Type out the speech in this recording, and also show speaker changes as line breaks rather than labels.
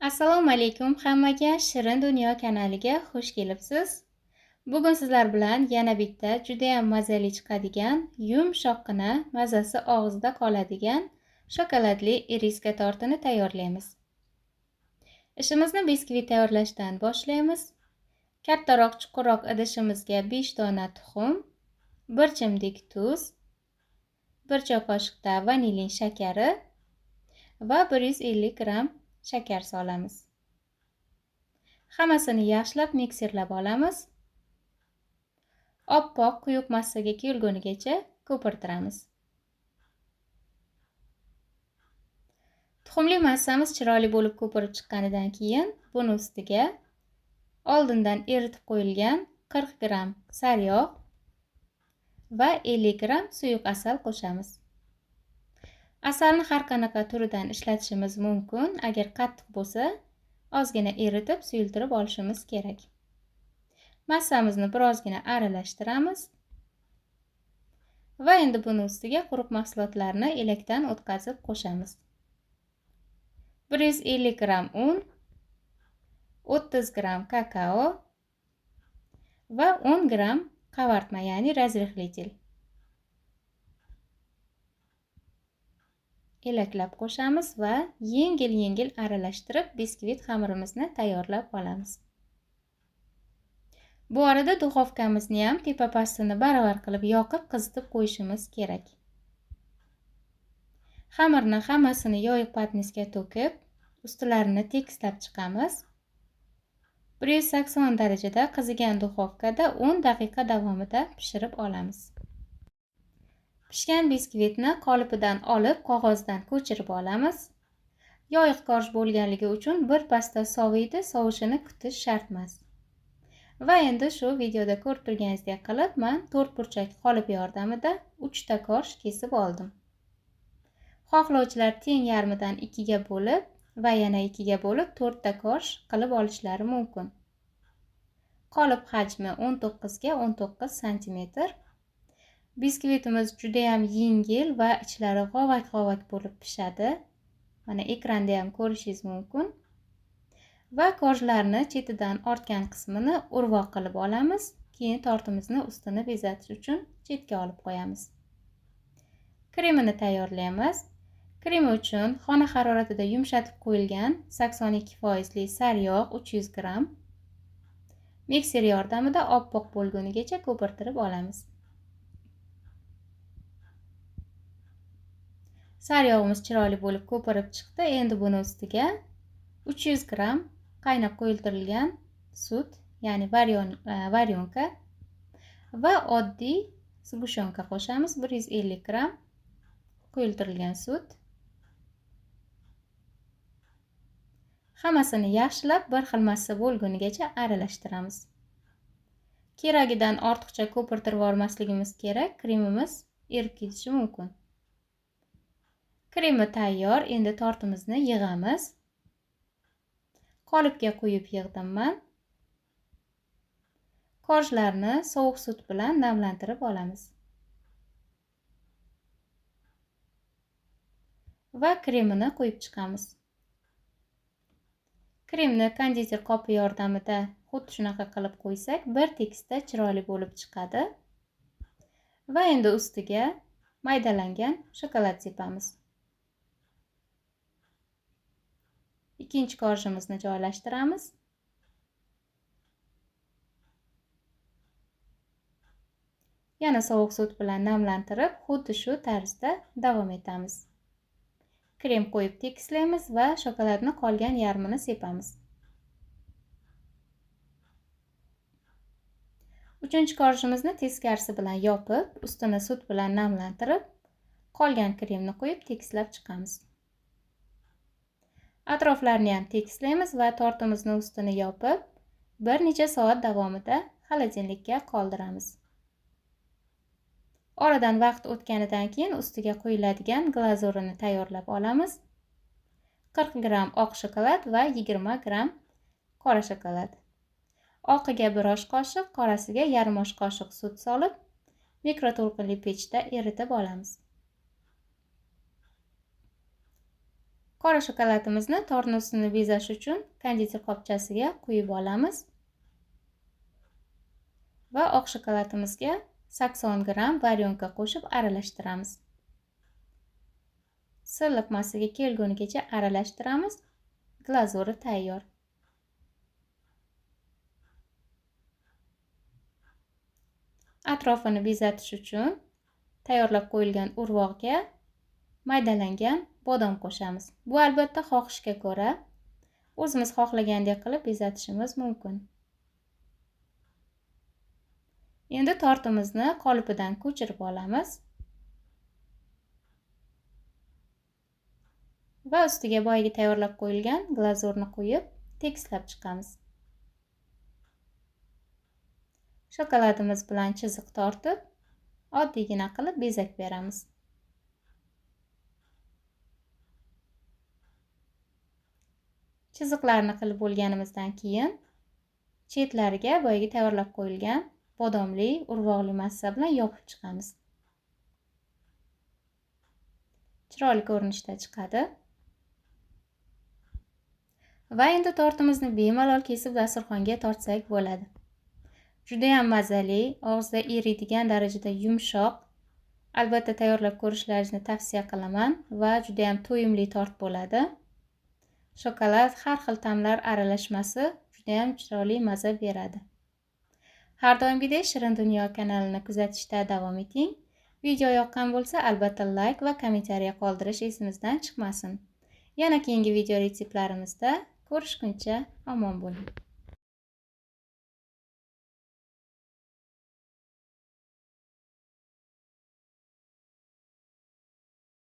Assalomu alaykum hammaga, Shirin Dunyo kanaliga xush kelibsiz. Bugun sizlar bilan yana bitta juda ham mazali chiqadigan, yumshoqqina, mazasi og'izda qoladigan shokoladli iriska tortini tayyorlaymiz. Ishimizni biskvit tayyorlashdan boshlaymiz. Kattaroq, chuqurroq idishimizga 5 dona tuxum, 1 chimdik tuz, 1 choy qoshiqda vanilin shakari va 150 gramm shakar solamiz. Hammasini yaxshilab mikserlab olamiz. Oppoq quyuq massaga kelgunigacha ko'pirtiramiz. Tuxumli massamiz chiroyli bo'lib ko'pirib chiqqanidan keyin buni ustiga oldindan eritib qo'yilgan 40 gramm sariyog' va 50 gramm suyuq asal qo'shamiz. Asalni har qanaqa turidan ishlatishimiz mumkin. Agar qattiq bo'lsa, ozgina eritib suyultirib olishimiz kerak. Massamizni birozgina aralashtiramiz. Va endi buni ustiga quruq mahsulotlarni elakdan o'tkazib qo'shamiz. 150 gramm un, 30 gramm kakao va 10 gramm qavartma, ya'ni razrixlitel. Elaklab qo'shamiz va yengil-yengil aralashtirib biskvit xamirimizni tayyorlab olamiz. Bu orada duxovkamizni ham tepa pastini baravar qilib yoqib qizitib qo'yishimiz kerak. Xamirni hammasini yoyiq patnisga to'kib, ustilarini tekislab chiqamiz. 180 darajada qizigan duxovkada 10 daqiqa davomida pishirib olamiz. Pishgan biskvitni qolipidan olib, qog'ozdan ko'chirib olamiz. Yoyiq korj bo'lganligi uchun bir pasda soviydi, sovishini kutish shart emas. Va endi shu videoda ko'rib turganingizdek qilib, men 4 burchak qolip yordamida 3 ta korj kesib oldim. Xohlovchilar teng yarmidan 2 ga bo'lib va yana 2 ga bo'lib 4 ta korj qilib olishlari mumkin. Qolip hajmi 19 ga 19 santimetr. Biskvitimiz juda ham yengil va ichlari g'ovak-g'ovak bo'lib pishadi. Mana ekranda ham ko'rishingiz mumkin. Va korjlarni chetidan ortgan qismini urvoq qilib olamiz. Keyin tortimizni ustini bezatish uchun chetga olib qo'yamiz. Kremini tayyorlaymiz. Krem uchun xona haroratida yumshatib qo'yilgan 82% sariyog' 300 gramm mikser yordamida oppoq bo'lgunigacha ko'pirtirib olamiz. Sariyog'imiz chiroyli bo'lib ko'pirib chiqdi. Endi buni ustiga 300 gramm qaynab qo'yiltirilgan sut, ya'ni varyonka va oddiy sgushonka qo'shamiz. 150 gramm qo'yiltirilgan sut. Hammasini yaxshilab bir xil massa bo'lgunigacha aralashtiramiz. Keragidan ortiqcha ko'pirtirib yubormasligimiz kerak, kremimiz erib ketishi mumkin. Kremi tayyor, endi tortimizni yig'amiz. Qolipga quyib yig'dim men. Korjlarni sovuq sut bilan namlantirib olamiz. Va kremini quyib chiqamiz. Kremni konditer qopi yordamida xuddi shunaqa qilib qo'ysak, bir tekisda chiroyli bo'lib chiqadi. Va endi ustiga maydalangan shokolad sepamiz. Ikkinchi korjimizni joylashtiramiz. Yana sovuq sut bilan namlantirib, xuddi shu tarzda davom etamiz. Krem qo'yib tekislaymiz va shokoladni qolgan yarmini sepamiz. Uchinchi korjimizni teskarisi bilan yopib, ustini sut bilan namlantirib, qolgan kremni qo'yib tekislab chiqamiz. Atroflarini ham tekislaymiz va tortimizni ustini yopib, bir necha soat davomida xolodilnikka qoldiramiz. Oradan vaqt o'tganidan keyin ustiga quyiladigan glazurini tayyorlab olamiz. 40 gramm oq shokolad va 20 gramm qora shokolad. Oqiga 1 osh qoshiq, qorasiga yarim osh qoshiq sut solib, mikroto'lqinli pechda eritib olamiz. Qora shokoladimizni tortni ustini bezash uchun konditer qopchasiga quyib olamiz. Va oq shokoladimizga 80 gramm varyonka qo'shib aralashtiramiz. Silliq massaga kelgunigacha aralashtiramiz. Glazuri tayyor. Atrofini bezatish uchun tayyorlab qo'yilgan urvog'ga maydalangan bodom qo'shamiz. Bu albatta xohishga ko'ra, o'zimiz xohlagandek qilib bezatishimiz mumkin. Endi tortimizni qolipidan ko'chirib olamiz. Va ustiga boyagi tayyorlab qo'yilgan glazurni qo'yib, tekislab chiqamiz. Shokoladimiz bilan chiziq tortib, oddiygina qilib bezak beramiz. Chiziqlarni qilib bo'lganimizdan keyin chetlariga boyagi tayyorlab qo'yilgan bodomli, urvog'li massa bilan yopib chiqamiz. Chiroyli ko'rinishda chiqadi. Va endi tortimizni bemalol kesib dasturxonga tortsak bo'ladi. Juda ham mazali, og'izda eriydigan darajada yumshoq. Albatta tayyorlab ko'rishlaringizni tavsiya qilaman va juda ham to'yimli tort bo'ladi. Shokolad har xil ta'mlar aralashmasi juda ham chiroyli maza beradi. Har doimgidek Shirin Dunyo kanalini kuzatishda davom eting. Video yoqqan bo'lsa, albatta like va kommentariya qoldirish esimizdan chiqmasin. Yana keyingi video retseptlarimizda ko'rishguncha omon bo'ling.